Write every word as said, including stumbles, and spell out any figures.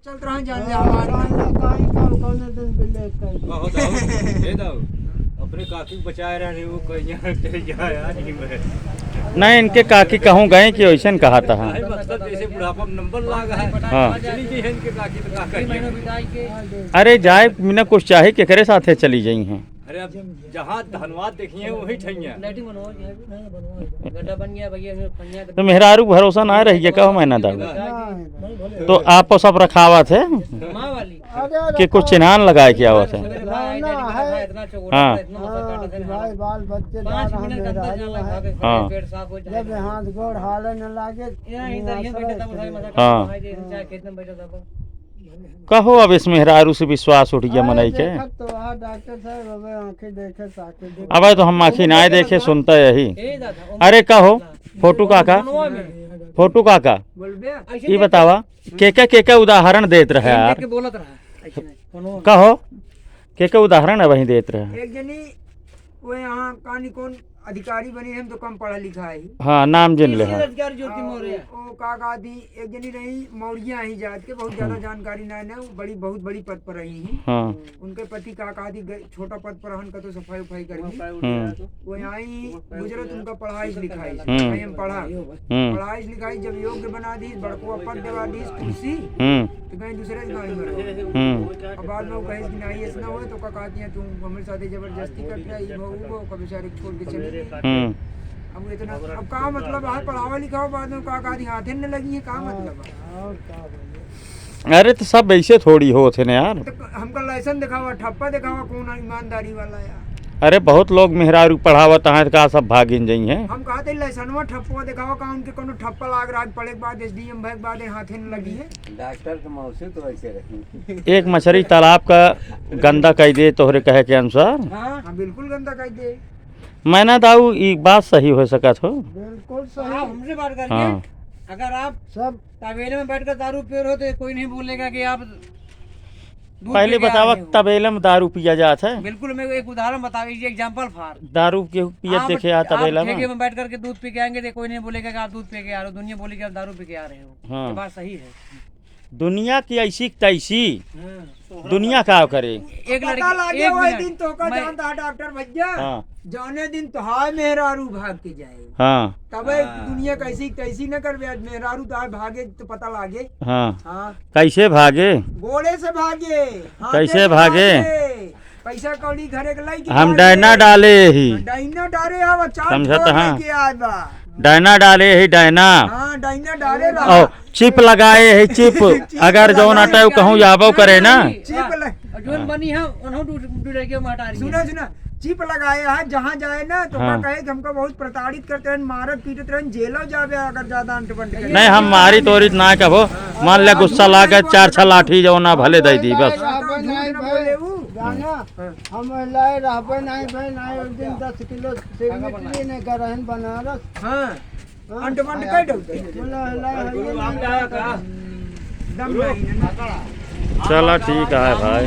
चलत रहा, जान ले हाँ, हमार। जान ले, काहे का, कौने दिन बिले कर। बहुत, बहुत। हे दाऊ, अपने काकी को बचाए रहे, वो कहीं यहाँ, कहीं यहाँ, यार, नहीं मैं। नहीं, इनके काकी कहूँ गए कि वैसे न कहा था। काहे मतलब जैसे बुढ़ापा में नंबर लाग है। हाँ। चली गई है इनके काकी तो का करिए। अरे जाए बिना कुछ चाहे केकरे साथे चली जाई हैं। अरे अब जहाँ धनवाद देखिए वही ठइया। लैट्रिन बनवाओ, ये गड्ढा बन गया भैया, इसमें पनिया तो मेहरारू भरोसा ना रहिए, कहो मैं ना दाऊ। नहीं, नहीं। तो आपो सब रखावत है माँ वाली। अरे कि कुछ रखावत चिन्हान लगाए के आवत है। सवेरे भाई आई, ना, डैडी के है। इतना चोरा हाँ। था, इतना मसा हाँ, काटा था कि ना। भाई बाल बच्चे पाँच जा रहे मिनट के अंदर मेहरारू जाना है। खा के हाँ। पेट साफ हो जाएगा। जब हाथ गोड़ हाले न लागे, यहाँ इधर ये मेहरारू बैठा था, वो सारे मसा हाँ। काटा था, भाई जी, चाहे खेत में बैठा था वो। कहो, अब इस मेहरारू से विश्वास उठ गया हाँ, मनई के। देखत तो आ डॉक्टर साहब, अब आँखें देखे, साके देखे। अब तो हम आँखी नाय देखे, सुनता यही। ए दादा, ओ अरे कहो, हाँ। फोटू काका, फोटू काका, बोलबे? ई बतावा, केके, केके उदाहरण देत रहे यार। के बोलत रहा, ऐसे नहीं। कहो, केके उदाहरण अबहीं देत रहे। एक जनी वो यहाँ कहानी कौन अधिकारी बनी, हम तो कम पढ़ा लिखा है। हाँ, नाम जिन ले, हाँ। अधिकारी ज्योति हाँ, मौर्य। वो, वो का कहती, एक जनी रही मौर्या ही जात के, बहुत ज्यादा हम्म। जानकारी ना है, वो बड़ी, बहुत बड़ी पद पर रही हैं। हाँ। उनके पति का कहती, ग-, छोटा पद पर हन, का तो सफाई उफाई करनी। हम्म। वो यहाँ ही गुजरत, उनका पढ़ाई लिखाई, हम्म। कहीं हम पढ़ा। हम्म। पढ़ाई लिखाई जब योग्य बना दी, बड़को पद देवा दी, कुर्सी, हम्म। तो कहीं दूसरे गाँव में रहो। हम्म। अब बाद में वो कहे कि नहीं, ऐसा ना हो, तो का कहती हैं, "तुम हमारे साथ जबरदस्ती कर रहा है, ये वो, वो, कभी सारे छोड़ के चले गए।" हम्म। अब इतना, अब का मतलब है, पढ़ावा लिखावा बाद में का कहती, हाथे न लगी है, का मतलब है? अरे, तो सब ऐसे थोड़ी होत है ना यार। तो हमका लाइसेंस दिखावा, ठप्पा दिखावा, कौन ईमानदारी वाला यार? अरे, बहुत लोग मेहरारू पढ़ावत हैं, तो का सब भागिन जाई हैं? हम कहते लाइसेंसवा, ठप्पा दिखावा, का उनके कोनो ठप्पा लाग रहा है, पढ़े के बाद, एसडीएम भए के बाद हाथे न लगी है? डॉक्टर के मौसी तो ऐसे रही। एक मछरी तालाब का गंदा कई दे, तोहरे कहे के अनुसार। हाँ, हाँ, बिल्कुल गंदा कई दे। मैना दाऊ, ई बात सही हो सकत हो। बिल्कुल सही। आप हमसे बात करिए। हाँ। अगर आप सब तबेले में बैठकर दारू पी रहे हो, तो कोई नहीं बोलेगा कि आप दूध पहले पी के आ बतावा, रहे हो। तबेले में दारू पिया जात है? बिल्कुल, मैं एक उदाहरण बता, एक example for। दारू के पियत आप, देखे आ आप तबेला में? ठेके में बैठ करके दूध पी के आएंगे, तो कोई नहीं बोलेगा कि आप दूध पी के आ रहे हो, दुनिया बोलेगी आप दारू पी के आ रहे हो। हाँ। ये बात सही है। दुनिया की ऐसी की तैसी। हाँ। दुनिया का करे? एक पता लड़की, लागे एक वही मिनट। दिन तो का मैं जानता है डॉक्टर भैया। हाँ। जौने दिन तो हाय मेहरारू भाग के जाए। हाँ। तबे हाँ। दुनिया कैसी तैसी न करबे, आज मेहरारू तो हाय भागे तो पता लागे। हाँ। हाँ। कैसे भागे? गोड़े से भागे, हाथे कैसे से भागे? भागे। पैसा कौड़ी घरे के लाई के हम डाले। डायना डाले ही। डायना डाले, अब चार समझत ठो हाँ। लेके आए बा। डायना डाले ही, डायना। हाँ, डायना डाले रहा। ओ, चिप लगाए ही, चिप। चिप अगर जौन लगाए अटै ही, कहूँ जाबो करे ना। चिप ल- और जोन हाँ। बनी है, उन्हों डू-, डू-, डू-, के हटा रही है। सुना, सुना, चिप लगाए है, जहाँ जाए ना, तो हाँ। का कहे कि हमको बहुत प्रताड़ित करते हैं, मारत पीटत रहे, जेलो जाबे अगर ज्यादा अंट बंट करे। नहीं, हम मारी तोरी ना कबो, मान ले गुस्सा लागे, चार छह लाठी जौन ना भले दे दी, बस। रहबे नहीं भाई, बोले ऊ। जाना, हाँ। हम लाए रहबे नहीं भाई, नहीं, उस दिन दस किलो सिरमिट लिए ने गरहन बनारस। हाँ। हाँ। अंट बंट कर दो। बोला, ला, ला, ला। दम नहीं है ना। चला, ठीक है भाई।